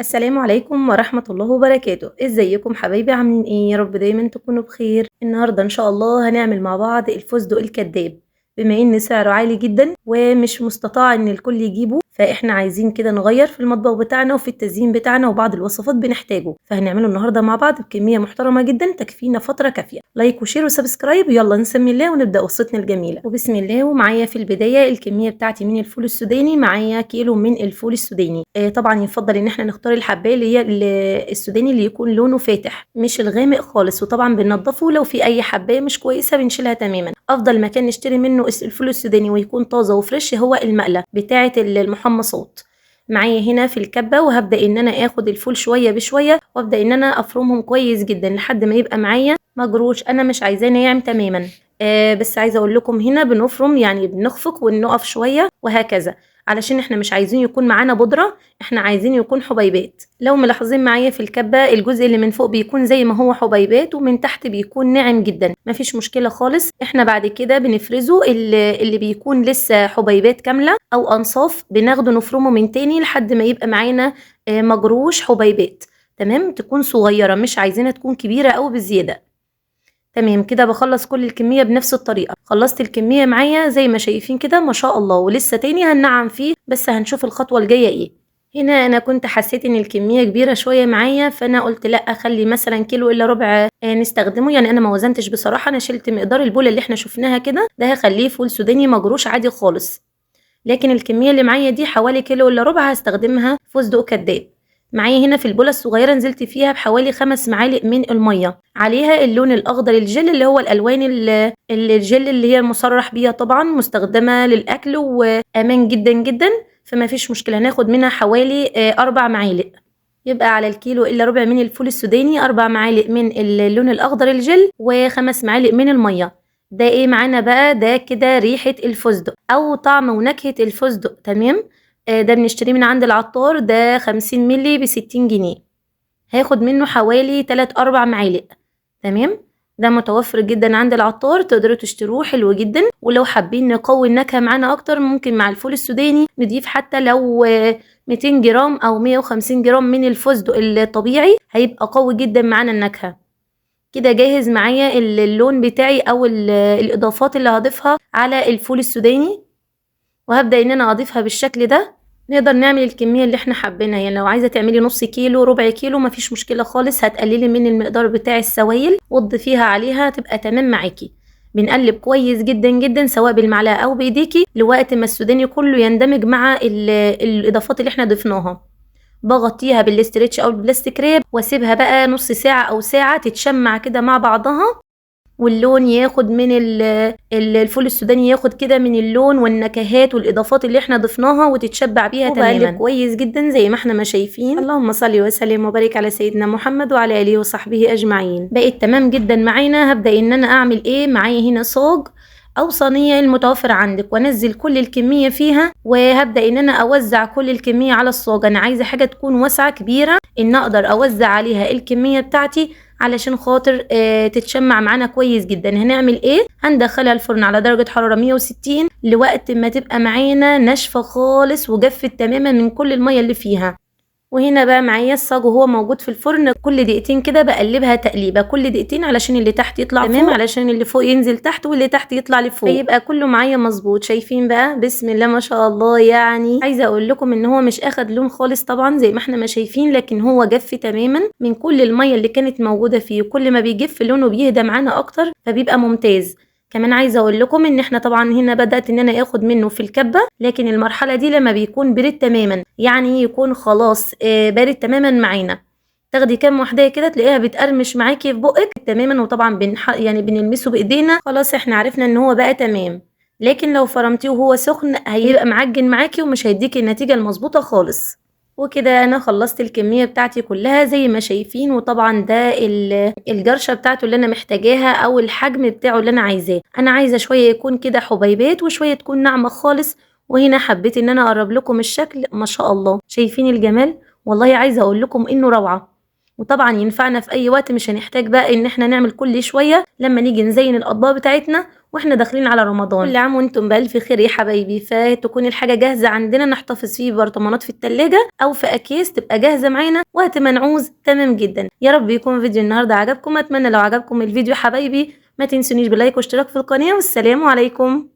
السلام عليكم ورحمة الله وبركاته. ازيكم حبايبي، عاملين ايه؟ يا رب دايما تكونوا بخير. النهاردة ان شاء الله هنعمل مع بعض الفستق الكداب. بما ان سعره عالي جدا ومش مستطاع ان الكل يجيبه، فاحنا عايزين كده نغير في المطبخ بتاعنا وفي التزيين بتاعنا وبعض الوصفات بنحتاجه، فهنعمله النهارده مع بعض بكمية محترمه جدا تكفينا فترة كافيه. like و share و subscribe، يلا نسمي الله ونبدا وصفتنا الجميلة. وبسم الله. ومعايا في البداية الكمية بتاعتي من الفول السوداني، معايا كيلو من الفول السوداني. طبعا يفضل ان احنا نختار الحبايه اللي هي السوداني اللي يكون لونه فاتح مش الغامق خالص، وطبعا بننضفه، لو في اي حبايه مش كويسة بنشيلها تماما. افضل مكان نشتري منه الفول السوداني ويكون طازة و fresh هو المقله بتاعه المحمصات. معايا هنا في الكبه، وهبدا ان انا اخد الفول شوية بشوية وابدا ان انا افرمهم كويس جدا لحد ما يبقى معايا مجروش. انا مش عايزاه ناعم تماما، بس عايزه اقول لكم هنا بنفرم، يعني بنخفق ونقف شوية وهكذا، علشان احنا مش عايزين يكون معانا بودره، احنا عايزين يكون حبيبات. لو ملاحظين معايا في الكبه الجزء اللي من فوق بيكون زي ما هو حبيبات، ومن تحت بيكون ناعم جدا، مفيش مشكلة خالص. احنا بعد كده بنفرزه اللي بيكون لسه حبيبات كاملة او انصاف، بناخده نفرمه من تاني لحد ما يبقى معانا مجروش حبيبات، تمام؟ تكون صغيرة، مش عايزينها تكون كبيرة او بزيادة. تمام كده بخلص كل الكمية بنفس الطريقة. خلصت الكمية معايا زي ما شايفين كده ما شاء الله، ولسه تاني هننعم فيه، بس هنشوف الخطوة الجاية ايه. هنا انا كنت حسيت ان الكمية كبيرة شوية معايا، فانا قلت لا اخلي مثلا كيلو الا ربع نستخدمه. يعني انا ما وزنتش بصراحة، انا شلت مقدار البوله اللي احنا شفناها كده، ده هخليه فول سوداني مجروش عادي خالص. لكن الكمية اللي معايا دي حوالي كيلو الا ربع هستخدمها فستق كداب. معايا هنا في البوله الصغيرة نزلت فيها بحوالي 5 معالق من المية، عليها اللون الاخضر الجل اللي هو الالوان الجل اللي هي المصرح بيها، طبعا مستخدمة للاكل وامان جدا جدا، فما فيش مشكلة. هناخد منها حوالي 4 معالق، يبقى على الكيلو الا ربع من الفول السوداني 4 معالق من اللون الاخضر الجل و5 معالق من المية. ده ايه معانا بقى؟ ده كده ريحه الفستق او طعم ونكهه الفستق، تمام؟ ده بنشتريه من عند العطار، ده 50 ملي ب60 جنيه، هاخد منه حوالي 3-4 معالق، تمام؟ ده متوفر جدا عند العطار، تقدروا تشتروه، حلو جدا. ولو حابين نقوي النكهة معانا اكتر ممكن مع الفول السوداني نضيف حتى لو 200 جرام او 150 جرام من الفستق الطبيعي، هيبقى قوي جدا معانا النكهة. كده جاهز معايا اللون بتاعي او الاضافات اللي هضيفها على الفول السوداني، وهبدأ ان انا اضيفها بالشكل ده. نقدر نعمل الكمية اللي احنا حابينها، يعني لو عايزة تعملي نص كيلو ربع كيلو مفيش مشكلة خالص، هتقللي من المقدار بتاع السوائل وتضيفيها عليها تبقى تمام معاكي. بنقلب كويس جدا جدا سواء بالمعلقة او بايديكي لوقت ما السوداني كله يندمج مع الاضافات اللي احنا ضفناها. بغطيها بال stretch او ال plastic wrap واسيبها بقى نص ساعة او ساعة تتشمع كده مع بعضها، واللون ياخد من الفول السوداني، ياخد كده من اللون والنكهات والاضافات اللي احنا ضفناها وتتشبع بيها تماما. كويس جدا زي ما احنا ما شايفين. اللهم صل وسلم وبارك على سيدنا محمد وعلى اله وصحبه اجمعين. بقت تمام جدا معانا. هبدا ان انا اعمل ايه؟ معايا هنا صاج او صينية المتوفر عندك، وانزل كل الكمية فيها، وهبدا ان انا اوزع كل الكمية على الصاج. انا عايزه حاجة تكون واسعة كبيرة ان اقدر اوزع عليها الكمية بتاعتي علشان خاطر تتشمع معانا كويس جدا. هنعمل ايه؟ هندخلها الفرن على درجة حرارة 160 لوقت ما تبقى معانا ناشفة خالص وجفت تماما من كل المية اللي فيها. وهنا بقى معايا الصاج وهو موجود في الفرن، كل دقيقتين كده بقلبها تقليبه، كل دقيقتين علشان اللي تحت يطلع تمام، علشان اللي فوق ينزل تحت واللي تحت يطلع لفوق، فيبقى كله معايا مظبوط. شايفين بقى؟ بسم الله ما شاء الله. يعني عايزه اقول لكم ان هو مش اخد لون خالص طبعا زي ما احنا ما شايفين، لكن هو جف تماما من كل المية اللي كانت موجودة فيه. كل ما بيجف لونه بيهدى معانا اكتر، فبيبقى ممتاز. كمان عايزه اقول لكم ان احنا طبعا هنا بدات ان انا اخد منه في الكبه، لكن المرحلة دي لما بيكون بارد تماما، يعني يكون خلاص بارد تماما معانا، تاخدي كام واحدة كده تلاقيها بتقرمش معاكي في بقك تماما. وطبعا يعني بنلمسه بايدينا، خلاص احنا عرفنا ان هو بقى تمام. لكن لو فرمتيه وهو سخن هيبقى معجن معاكي ومش هيديكي النتيجة المظبوطه خالص. وكده انا خلصت الكمية بتاعتي كلها زي ما شايفين. وطبعا ده الجرشه بتاعته اللي انا محتاجاها او الحجم بتاعه اللي انا عايزاه. انا عايزه شوية يكون كده حبيبات وشوية تكون ناعمة خالص. وهنا حبيت ان انا اقرب لكم الشكل، ما شاء الله شايفين الجمال؟ والله عايزه اقول لكم انه روعه. وطبعا ينفعنا في اي وقت، مش هنحتاج بقى ان احنا نعمل كل شوية لما نيجي نزين الاطباق بتاعتنا واحنا داخلين على رمضان. كل عام وانتم بالف خير يا حبايبي. فتكون الحاجة جاهزة عندنا، نحتفظ فيه برطمانات في التلاجة او في اكياس تبقى جاهزة معانا وقت ما نعوز. تمام جدا. يا رب يكون فيديو النهارده عجبكم. اتمنى لو عجبكم الفيديو حبايبي ما تنسونيش ب like واشتراك في القناة، والسلام عليكم.